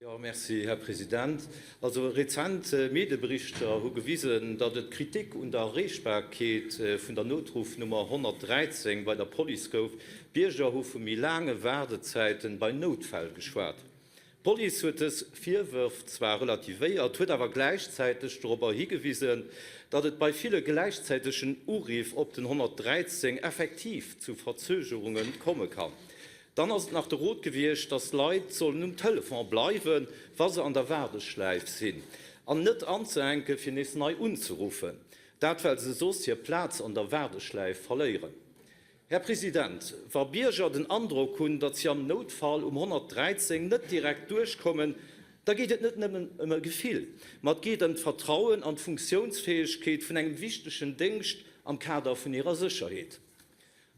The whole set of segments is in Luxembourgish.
Jo, merci, Här President. Also rezent Medieberichter hu gewisen, datt et Kritik un der Erreechbarkeet vun der Noutruffnummer 113 bei der Police gouf. Bierger hu vu méi laange Waardezäiten bei Noutfäll geschwat. D'Police huet dës Virwërf zwar relativéiert, huet awer gläichzäiteg dorobber higewisen, datt et bei ville gläichzäitegen Uriff op den 113 effektiv zu Verzögerunge komme kann. Dann ass et nach de Rot gewiescht, datt d'Leit sollen um Telefon bleiwen, wa se an der Waardeschläif sinn, an net anzehänken, fir nees nei unzeruffen. Dat well se soss hir Plaz an der Waardeschläif verléieren. Här President, wa Bierger den Androck hunn, datt si am Noutfall um 113 net direkt duerchkommen, da geet et net nëmmen ëm e Gefill, ma et geet ëm d'Vertrauen an d'Funktiounsfäegkeet vun engem wichtegen Déngscht am Kader vun hirer Sécherheet.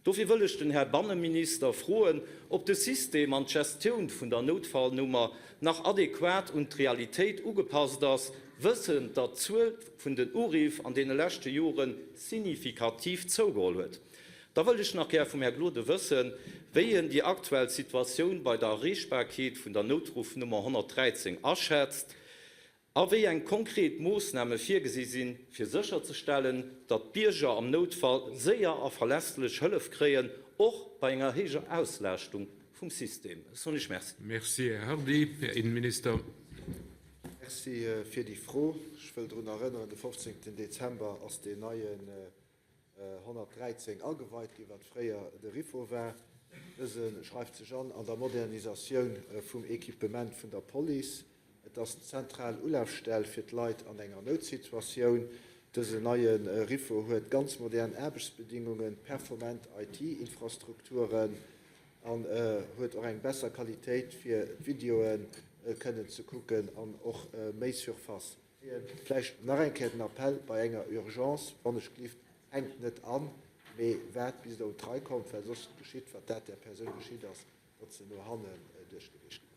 Dofir wëll ech den Här Banneminister froen, ob de System an d'Gestioun vun der Noutfallnummer nach adequat un d'Realitéit ugepasst ass, wëssend, datt d'Zuel vun den Uriff an deene leschte Jore signifikativ zougeholl huet. Da wëllt ech nach gär vum Här Gloden wëssen, wéi en déi aktuell Situatioun bei der Erreechbarkeet vun der Noutruffnummer 113 aschätzt a wéi eng konkret Moossname virgesi sinn, fir sécherzestellen, datt d'Bierger am Noutfall séier a verlässlech Hëllef kréien, och bei enger héijer Auslaaschtung vum System. Ech soen Iech Merci. Merci, Här Hardy. Här Innenminister. Merci fir déi Fro. Ech wëll drun erënneren, de 15. Dezember ass deen neien 113 ageweit ginn, wat fréier de RIFO war. Dëse schreift sech an an der Modernisatioun vum Equipement vun der Police. Et ass d'zentral Ulafstell fir d'Leit an enger Noutsituatioun. Dësen neie RIFO huet ganz modern Aarbechtsbedingungen, performant IT-Infrastrukturen an huet och eng besser Qualitéit fir d'Videoe kënnen ze kucken an och méi Surface. Vläicht nach eng Kéier den Appell, bei enger Urgence, wann ech gelift, hänkt net an, mee waart bis Der un d'Rei kommt, well soss geschitt, wat dat där Persoun geschitt ass, datt se no hannen duerchgereecht ginn ass.